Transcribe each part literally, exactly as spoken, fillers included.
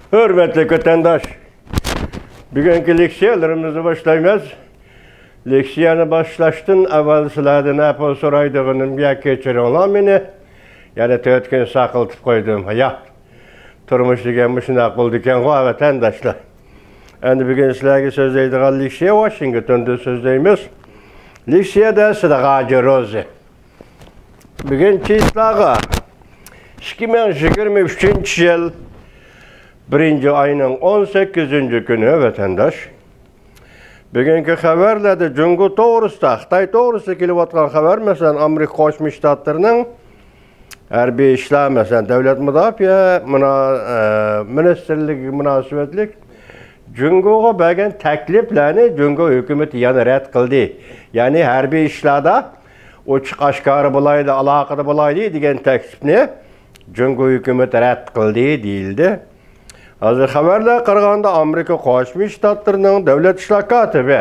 ھۆرمەتلىك ۋەتەنداش، بۈگۈنكى لېكسىيەلىرىمىزنى باشلايمىز. لېكسىيەنى باشلاشتىن ئەۋۋەل سىلەردىن ئەپۇ سورايدىغىنىم، يا كەچۈرۈڭلار مېنى، يەنە تۆت كۈن ساقلىتىپ قويدۇم. ھايات، تۇرمۇش دېگەن مۇشۇنداق بولىدىكەنغۇ، ۋەتەنداشلار. ئەمدى بۈگۈن سىلەرگە سۆزلەيدىغان لېكسىيە ۋاشىنگتوندا سۆزلەيمىز. لېكسىيەدە سىدىغاجى روزى. بۈگۈن چىسلاغا، ئىككى مىڭ يىگىرمە ئۈچىنچى يىل بىرىنچى ئاينىڭ ئون سەككىزىنچى كۈنى، ۋەتەنداش. بۈگۈنكى خەۋەرلەردە جۇڭگو توغرىسىدا، خىتاي توغرىسىدا كېلىۋاتقان خەۋەر، مەسىلەن، ئامېرىكا قوشما شتاتلىرىنىڭ ھەربىي ئىشلار، مەسىلەن، دۆلەت مۇداپىئە مۇنا-، ئە، مىنىستىرلىكىگە مۇناسىۋەتلىك جۇڭگوغا بەرگەن تەكلىپلەرنى جۇڭگو ھۆكۈمىتى يەنە رەت قىلدى. يەنى ھەربىي ئىشلاردا ئوچۇق ئاشكارا بولايلى، ئالاقىدە بولايلى دېگەن تەكلىپنى جۇڭگو ھۆكۈمىتى رەت قىلدى دېيىلدى. ھازىر خەۋەرلەرگە قارىغاندا، ئامېرىكا قوشما شتاتلىرىنىڭ دۆلەت ئىشلار كاتىپى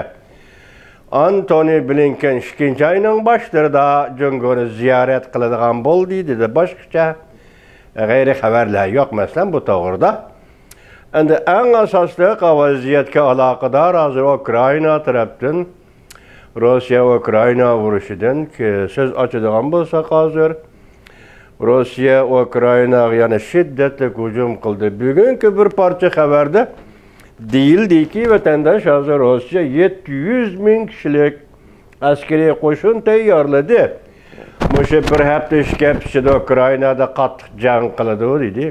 ئانتونى بلىنكېن ئىككىنچى ئاينىڭ باشلىرىدا جۇڭگونى زىيارەت قىلىدىغان بولدى دېدى. باشقىچە غەيرىي خەۋەرلەر يوق، مەسىلەن، بۇ توغرىدا. ئەمدى ئەڭ ئاساسلىق ۋەزىيەتكە ئالاقىدار ھازىر ئۇكرائىنا تەرەپتىن، روسىيە ئۇكرائىنا ئۇرۇشىدىن كې-، سۆز ئاچىدىغان بولساق، ھازىر روسىيە ئۇكرائىناغا يەنە شىددەتلىك ھۇجۇم قىلدى. بۈگۈنكى بىر پارچە خەۋەردە دېيىلدىكى، ۋەتەنداش، ھازىر روسىيە يەتتە يۈز مىڭ كىشىلىك ئەسكىرىي قوشۇن تەييارلىدى. مۇشۇ بىر ھەپتە، ئىككى ھەپتە ئىچىدە ئۇكرائىنادا قاتتىق جەڭ قىلىدۇ، دېدى.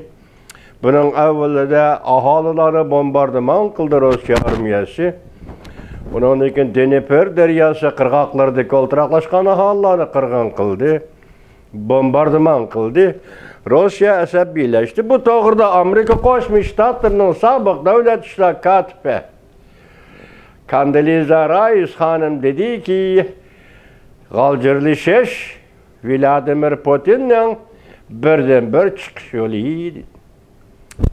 بۇنىڭ ئەۋۋىلىدە ئاھالىلەرنى بومباردىمان قىلدى روسىيە ئارمىيەسى. ئۇنىڭدىن كېيىن دنېپر دەرياسى قىرغاقلىرىدىكى ئولتۇراقلاشقان ئاھالىلەرنى قىرغىن قىلدى. بومباردىمان قىلدى. روسىيە ئەسەبىيلەشتى. بۇ توغرىدا ئامېرىكا قوشما شتاتلىرىنىڭ سابىق دۆلەت ئىشلار كاتىپى كاندالىزا رايس خانىم دېدىكى، غالجىرلىشىش ۋلادىمىر پۇتىننىڭ بىردىنبىر چىقىش يولى.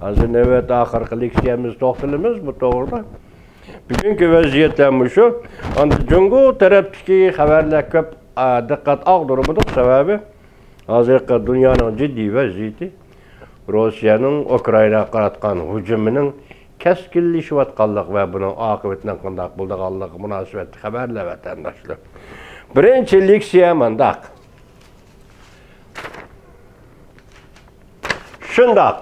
ھازىر نۆۋەتتە ئاخىرقى لېكسىيەمىزدە توختىلىمىز بۇ توغرىدا. بۈگۈنكى ۋەزىيەتلەر مۇشۇ. ئەمدى جۇڭگو تەرەپتىكى خەۋەرلەر كۆپ، ئا، دىققەت ئاغدۇرمىدۇق، سەۋەبى ھازىرقى دۇنيانىڭ جىددىي ۋەزىيىتى، روسىيەنىڭ ئۇكرائىناغا قاراتقان ھۇجۇمىنىڭ كەسكىنلىشىۋاتقانلىقى ۋە بۇنىڭ ئاقىۋىتىنىڭ قانداق بولىدىغانلىقىغا مۇناسىۋەتلىك خەۋەرلەر، ۋەتەنداشلار. بىرىنچى لېكسىيە مۇنداق. شۇنداق.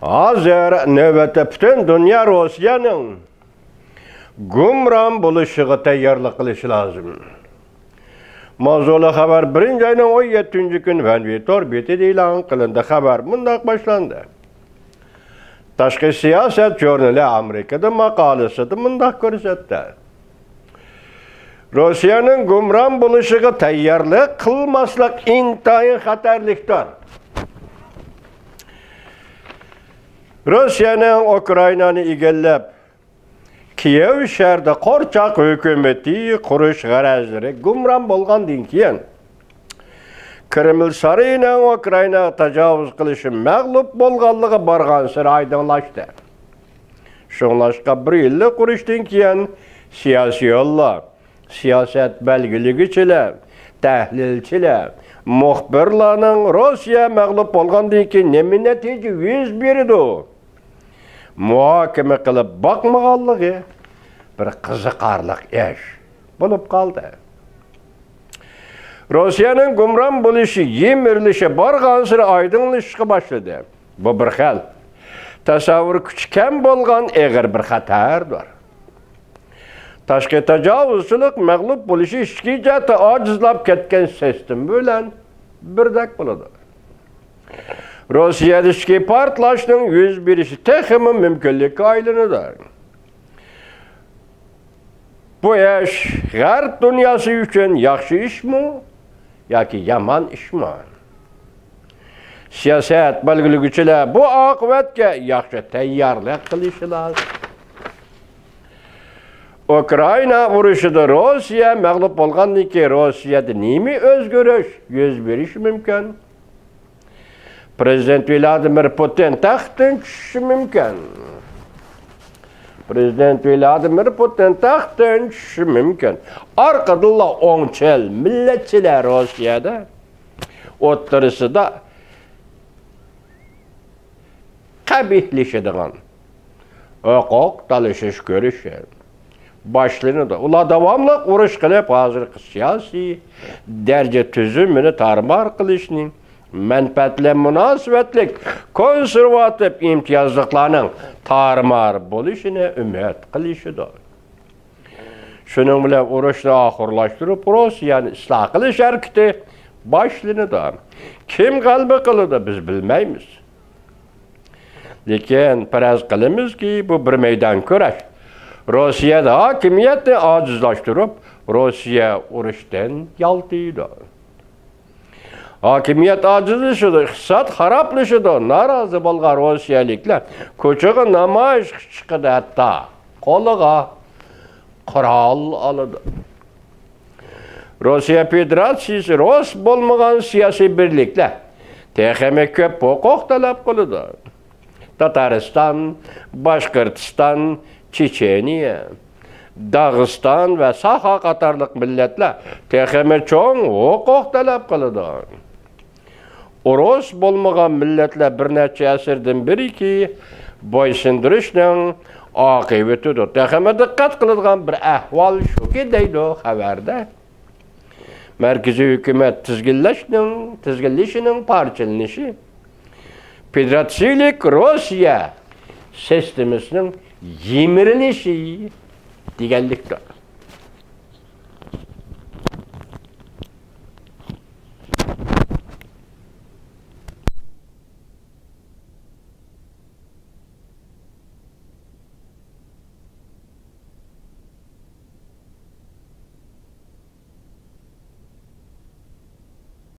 ھازىر نۆۋەتتە پۈتۈن دۇنيا روسىيەنىڭ گۇمران بولۇشىغا تەييارلىق قىلىشى لازىم. ماۋزۇلۇق خەۋەر بىرىنچى ئاينىڭ ئون يەتتىنچى كۈنى ۋەنۋى تور بېتىدە ئېلان قىلىندى. خەۋەر مۇنداق باشلاندى. تاشقى سىياسەت ژۇرنىلى ئامېرىكىدا ماقالىسىدە مۇنداق كۆرسەتتى. روسىيەنىڭ گۇمران بولۇشىغا تەييارلىق قىلماسلىق ئىنتايىن خەتەرلىكتۇر. روسىيەنىڭ ئۇكرائىنانى ئىگىلەپ، كىيېۋ شەھىرىدە قورچاق ھۆكۈمىتى قۇرۇش غەرەزلىرى گۇمران بولغاندىن كېيىن، كرېمل سارىيىنىڭ ئۇكرائىناغا تاجاۋۇز قىلىشى مەغلۇپ بولغانلىقى بارغانسېرى ئايدىڭلاشتى. شۇڭلاشقا بىر يىللىق ئۇرۇشتىن كېيىن سىياسىيونلار، سىياسەت بەلگىلىگۈچىلەر، تەھلىلچىلەر، مۇخبىرلارنىڭ روسىيە مەغلۇپ بولغاندىن كېيىن نېمە نەتىجە يۈز بېرىدۇ؟ مۇھاكىمە قىلىپ باقمىغانلىقى بىر قىزىقارلىق ئىش بولۇپ قالدى. روسىيەنىڭ گۇمران بولۇشى يىمىرىلىشى بارغانسېرى ئايدىڭلىشىشقا باشلىدى. بۇ بىر خىل تەسەۋۋۇر كۈچى كەم بولغان ئېغىر بىر خەتەردۇر. تاشقى تاجاۋۇزچىلىق مەغلۇپ بولۇشى ئىچكى جەھەتتە ئاجىزلاپ كەتكەن سىستېما بىلەن بىردەك بولىدۇ. روسىيەدە ئىچكى پارتلاشنىڭ يۈز بېرىشى تېخىمۇ مۇمكىنلىككە ئايلىنىدۇ. بۇ ئىش غەرب دۇنياسى ئۈچۈن ياخشى ئىشمۇ ياكى يامان ئىشمۇ؟ سىياسەت بەلگىلىگۈچىلەر بۇ ئاقىۋەتكە ياخشى تەييارلىق قىلىشى لازىم. ئۇكرائىنا ئۇرۇشىدا روسىيە مەغلۇپ بولغاندىن كېيىن روسىيەدە نېمە ئۆزگىرىش يۈز بېرىشى مۇمكىن؟ پرېزىدېنت ۋلادىمىر پۇتىن تەختتىن چۈشۈشى مۇمكىن. پرېزىدېنت ۋلادىمىر پۇتىن تەختتىن چۈشۈشى مۇمكىن. ئارقىدىنلا ئوڭچىل مىللەتچىلەر روسىيەدە ئوتتۇرىسىدا قەبىھلىشىدىغان ھوقۇق تالىشىش كۈرىشى باشلىنىدۇ. ئۇلار داۋاملىق ئۇرۇش قىلىپ، ھازىرقى سىياسىي دەرىجە تۈزۈمىنى تارمار قىلىشنى، مەنپەئەتلەر مۇناسىۋەتلىك كونسېرۋاتىپ ئىمتىيازلىقلارنىڭ تارمار بولۇشىنى ئۈمىد قىلىشىدۇ. شۇنىڭ بىلەن ئۇرۇشنى ئاخىرلاشتۇرۇپ، روسىيەنى ئىسلاھ قىلىش ھەرىكىتى باشلىنىدۇ. كىم غەلىبە قىلىدۇ، بىز بىلمەيمىز. لېكىن پەرەز قىلىمىزكى، بۇ بىر مەيدان كۈرەش. روسىيەدە ھاكىمىيەتنى ئاجىزلاشتۇرۇپ، روسىيە ئۇرۇشتىن يالتىيىدۇ. ھاكىمىيەت ئاجىزلىشىدۇ، ئىقتىساد خارابلىشىدۇ، نارازى بولغان روسىيەلىكلەر كوچىغا نامايىشقا چىقىدۇ، ھەتتا قولىغا قورال ئالىدۇ. روسىيە فېدېراتسىيىسى، رۇس بولمىغان سىياسىي بىرلىكلەر تېخىمۇ كۆپ ھوقۇق تەلەپ قىلىدۇ. تاتارىستان، باشقۇرتىستان، چېچېنىيە، داغىستان ۋە ساخا قاتارلىق مىللەتلەر تېخىمۇ چوڭ ھوقۇق تەلەپ قىلىدۇ. ئۇرۇس بولمىغان مىللەتلەر بىر نەچچە ئەسىردىن بېرىكى بويسۇندۇرۇشنىڭ ئاقىۋىتىدۇر. تېخىمۇ دىققەت قىلىدىغان بىر ئەھۋال شۇكى، دەيدۇ خەۋەردە، مەركىزىي ھۆكۈمەت تىزگىنلەشنىڭ، تىزگىنلىشىنىڭ پارچىلىنىشى، فېدېراتسىيىلىك روسىيە سىستېمىسىنىڭ يىمىرىلىشى دېگەنلىكتۇر.